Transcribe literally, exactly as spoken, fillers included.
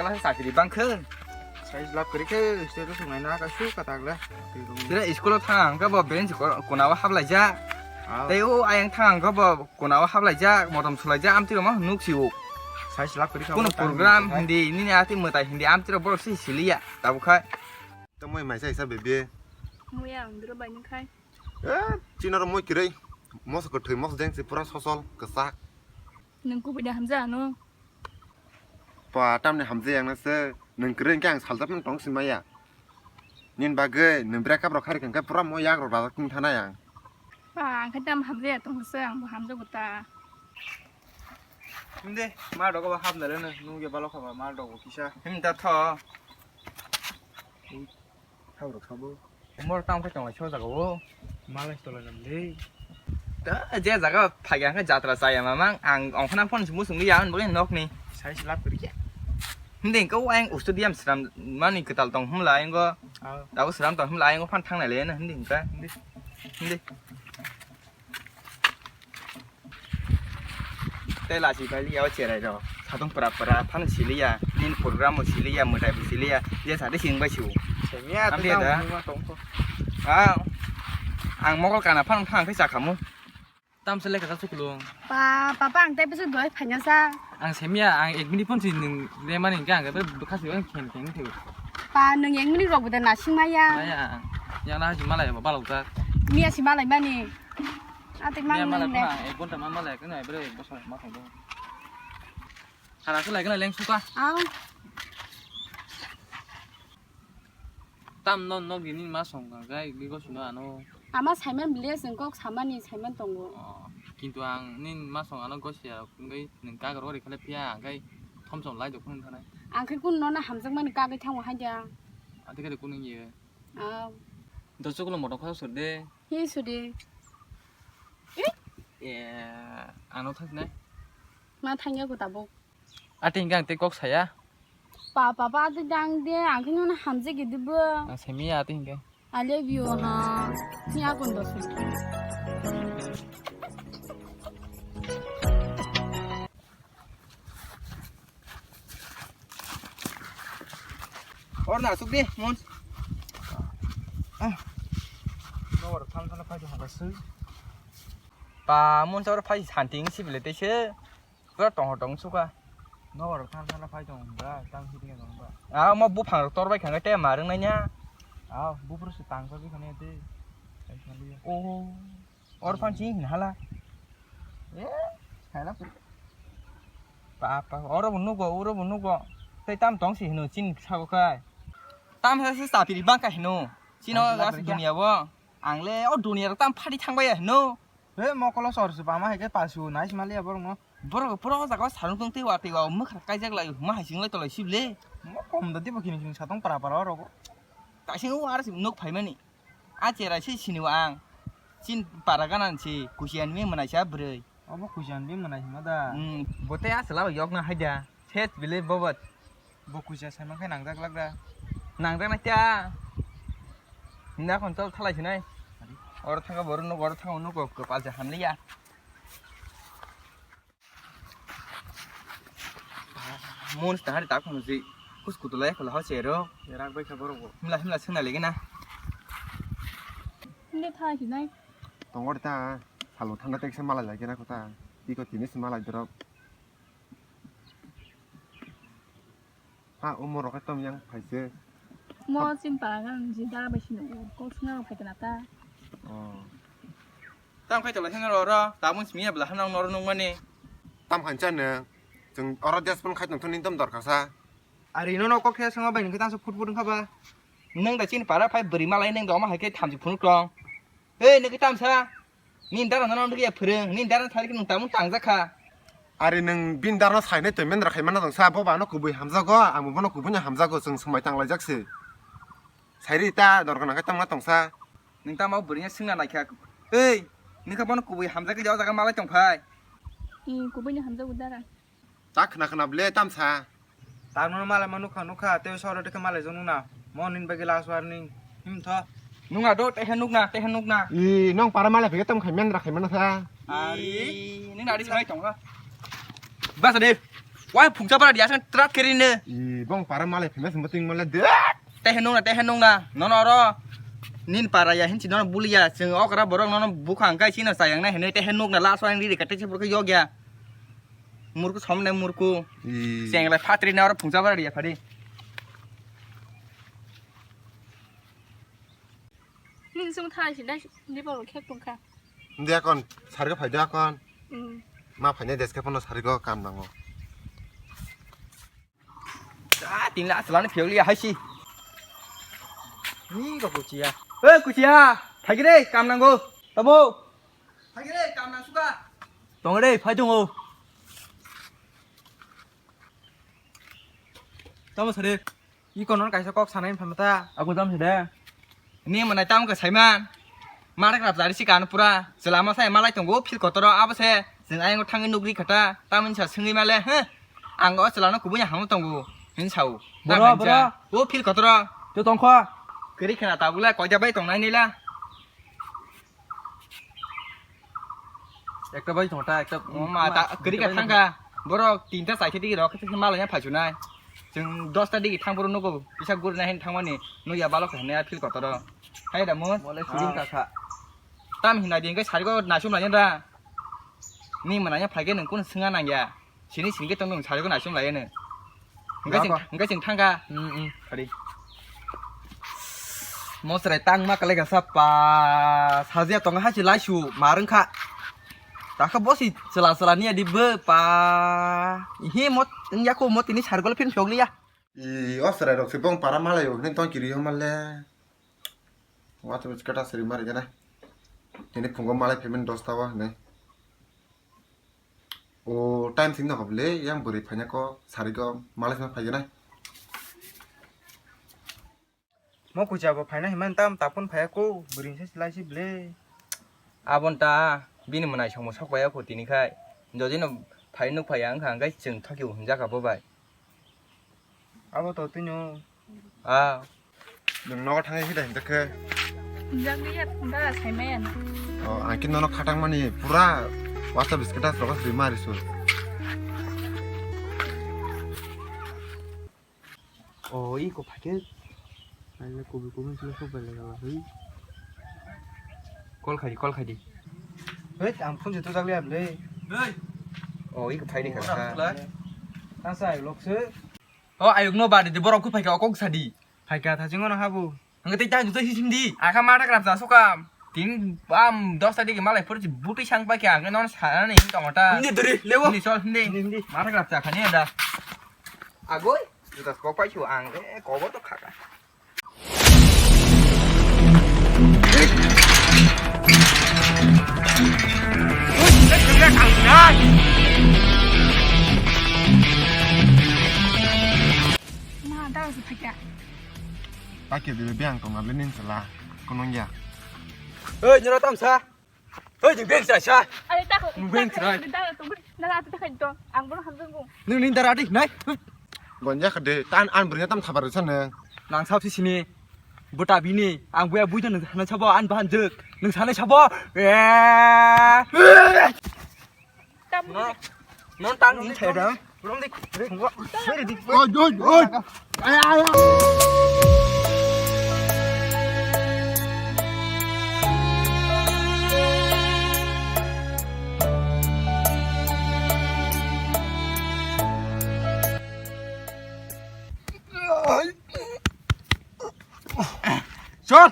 Asa chakri bang khe. Size lab kri khe, status ngai na ka su ka tag le. Tira school o thang ang khe bo bench ko-, kona o hap lai jak. Ah. Tei o ayang thang ang khe bo kona o hap lai jak, motom sulai jak, amtwi rok ma nuk si o. Size lab kri kha. Kuno bo tang program kha. Hindi, nini ati mwtai hindi, amtwi rok borok si siliya, tabuk khai. Tamo mai sa isa bebe. Muya ang duro bai nung khai. Eh, chino ro moi kirei. Mos ko thoi mos jeng si pura sosol, kesak. Nung kubui da hamja ano. Pa, tamni hamjai ang nase, nwng kwrwi hwnkhe ang saljak nang tong si maya. Nini bagwi nwng breakup rok kharikha hwnkhe pura mo yak rok rajak tong thana yang. Pa, ang khe tam hamjaya tong se, ang bo hamjago ta. Himde, ma dogo ba hapna reno, nungya balo khaba, ma dogo kisa. Him da tho. Thau rok sabo. Mor tamo khe tong lai so jaga o. Malai stola nam de. Da, je jaga phaiga khe jatra chaya mamang, ang ongkhana phone se musung ya, ang bagwi nokni. Sai se lab kri kya. Hindi ko ang stadium sram mani kwtal tong himla, ang go. Ah. Dago sram tong himla, ang go phan thang nai le na, hindi ka. Hindi. Hindi. Tei lasi pai liya o cherai rok. Satung pura pura phano siliya. Nini program o siliya, mwtai bo siliya. Je sade sing bai siu. Sengya. Amde tang da. Mungma tongkho. Ah. Ang mokol kana phano thang khe chakhamu. Tam se lekha sa chuklung. Pa, papa ang tei bwswk doi phaina sa. Ang semya, ang ek minute phone si nung lemani hwnkhe ang khe bwkha si ang khen khen thego. Pa, nung ek minute rok bo da nasing maya. Maya. Yang na si malai ba balok jak. Miya si malai mani. Atik mang. Miya malai nung le. Phone ek ghonta ma malai khe nai bre bosa ma thang do. Hara se lai khe leng suka. Au. Tam no nok ni ma song ka gai gwi go sino ano. Ama Simon bile seng kok samani Simon tongo. Oh, kintu ang nin ma song ano go sia ngai nung ka garo ri khala pia ngai thom som lai do phone thana. Ang khe kun no na hamjak mani ka gai thango hai dia. Ati kare kun ye. Ah. Dochok lo moto kha sur de. Hi sudi. Eh, ano thak nai. Ma thangya ko tabuk. Ati hingke ang tei kok saya. Pa, pa, pa, ati dang de, ang khe nono hamjak gidi bo. Ang semi ya ati hingke. I love you, ha. Ni akon dos. Or na suk di, Mons. Ah. Nokbar tham thana phai thang sui. Pa, Mons or phai santing si bile te se. Pura tong tong suka. Nokbar tham thana phai thang ba, tang si tinga thang ba. Ah, mo buphang rok tor bai khang te ma rung nai nya. Ah, buphuru se tang tor bai khane te. Ai khali. Oh. Or phan chini hin hala. Eh, hala. Pa, pa, oro bo nugo, oro bo nugo. Tei tam tong si hino, chini sabo khai. Tam sa se sapiri bang ka hino. Chino gas dunia bo. Ang le o dunia tam phadi thang bai hino. He, mokolo sor se bama hai ke pasu nai simali ya borok no. Borok pura o jaga sarung tong tewa tewa mokha kaijak lai ma hai sing lai tolai sibile. Mo kom da dibo kini kini satong para para oro. Kaising o ar nuk phai mani. A cherai se sini o ang. Chin para ganan si kusian mi manai sa bwrwi. Obo kusian bi manai hima da. Hmm, bote a sala yok na haida. Set bile bobo. Bo kusia sai mankhe nangjak lak da. Nangjak na kya? Hinda kon tol thalai sinai. Oro thanga boru nuk, oro thanga nuk, kopal ja hamliya. Mun sta hari tak kono si. Kus kutulai kola ho chero. Rak bai kha borok bo. Himla, himla singna legi na. Hindi tha hinai. Tongor ta. Salo thanda tekse malai lagi na kota. Tiko tini si malai dorok. Ha, umor rok tom yang phaise. Mo chin para gan ji dara bai sino kok suna rok phaikana ta. Oh. Tam khai tola sino ro ro, tabun simi ya bla hanang nor nung mani. Tam khan chane, chwng oro des pun khai tong thoni tom dorkar sa. Ari no no kok khe sanga bai nang khe tang phut phut wngkha ba. Nang da chin para phai bwrwi malai nang da ma hai khe thamchi phunuk tong. Hei, nokhe tamsa. Nini dara no nokhe ya phwrwng. Nini dara thari khe nwng tamung tangjak kha. Ari nwng bini dara no sainai twi mendra khai manna tong sa, bo ba no kubui hamjago, ang bo no kubui no hamjago, chwng swmai tang laijak se. Sairi ta dorkar nang khe tongna tong sa. Nwng tamo bwrwi no swngna nai kha. Ei, nokha bono kubui hamjak khe o jaga malai tong phai. I kubui no hamjago dara. Ta khna khna ble tamsa. Tamo malai ma nukha nukha, tei soro dekhe malai jong nuna. Mo nin bagi last warning. Him tho. Nunga do, tehe nukna, tehe nukna. I, nong para malai phege tam khai mendra khai mana sa. Ari, nini ari sanai tong ha. Bas de. Wai phungsa bara dia sang trat keri ne. I bong para malai phimai sumba ting male de. Teh nung na, teh nung na. Nono oro nin para ya hinchi nono bulia. Sing okra borok nono bukha angkai sino sayang na hene teh nung na last wine riri kate si burka yogya. Murku somne murku. I. Seng lai phatri na oro phungsa bara dia phadi. Ning sung thai si dai di bol khek tungkha. Dia kon sarga phai dia kon. Hmm. Ma phai ne deske pono sarga kam nango. Ah, tin la selani phiyok liya hai si. Ni ko kuchia. Eh, kuchia. Phai gre, kam nango. Tabo. Phai gre, kam nang suka. Tong re, phai tongo. Tamo sare. I kono kaisa kok sanai phamata. Ako tam sare. Ni manai tam ka saiman. Marak rap jari si kan pura. Selama sai malai tongo fil kotoro abo se. Jeng ayang thangwi nugri khata. Tamin sa sengwi male, he. Ang o chelano kubui hangno tongo. Hin sao. Boro, boro. O fil kotoro. To tongkho. Kiri khana tabule koida bai tongnai nila. Ekta bai tongta, ekta. O ma ta kiri ka thangka. Borok tinta saithe digi rok khe malai ya phaichunai. Chwng dosta digi thang boro nugo. Pisa gurina hin thangmani. Nugya balok hwnwi fil kotoro. Hai da mo. Mole siring kakha. Tam hinai di hwnkhe sarigo naisum lai da. Ni mwnanya phaikhe nwng kunu swnga nangya. Sini sini khe tongno sarigo naisum lai no. Hwnkhe chwng, hwnkhe chwng thangkha. Hmm, hmm. Ari. Mosrai tangma kalai kasa pa. Sajia tongo hachi laisu marwngkha. Takha bosi chwla chwla niya di bo pa. He mot, yako mot ini sargol phin phiyok liya. I, o chwrai rok se bong para malai o, hwnwi tong kiri yo male. Watwi bwskhe ta siri mari gana. Tini phungo malai phaimani dosta o hinwi. O time sing no hobli, yang bwrwi phaina ko, sari ko, malai sima phai gana. Mo kucha bo phaina himan tam tapun phaya ko, bwrwi se silai si ble. Abon ta, bini mwnai songmo sok bai ya ko tini khai. Jodi no phai nuk phai ang kha, ang khai chwng thaki o hinjak abo bai. Abo to tini o. Ah. Nwng nogo thangwi hida hinta khe. Hinjakliya, dara saimaya na. Oh, ang khe nono khatang mani pura wasa biscuit as rogo sri mari su. Oh, iko phakhe. Aile kubi kubi sila sok bai lega hui. Call khai di, call khai di. Hei, ang phone se tujakliya le. Oh, iko phai di kha. Tasa ayuk lok se. Oh, ayuk no bari di borok ku phai kha okok sadi. Phai kha thajing ono habu. Ang tei tang jai hisim di. Akha mata grab ja sokam. Tin bam dos tadi ke malai pur butui sang pai kha ang non sana ni tong ta. Hindi duri lewo. Hindi sol hindi. Hindi, hindi. Mata grab ja khani ada. Agoi. Juta kok pai chu ang e kobo to khaka. Ma, da su phika. Pake bebe biang tong ale nin sala. Konong ya. Oi, nyoro tam sa. Oi, jeng beng sa sa. Are ta ko. Beng sa. Da to, na ta ka to. Ang bono hamjang ko. Nung nin dara di nai. Gonja khade tan an bring tam thabar sa nang. Nang sab si sini. Buta bini, ang buya buido nung sana sabo, an bahan jek. Nung sana sabo. Eh. Tam. No. Non tang ni thai da. Rom dik. Oi, oi, oi. Ay, ay, ay. Shot.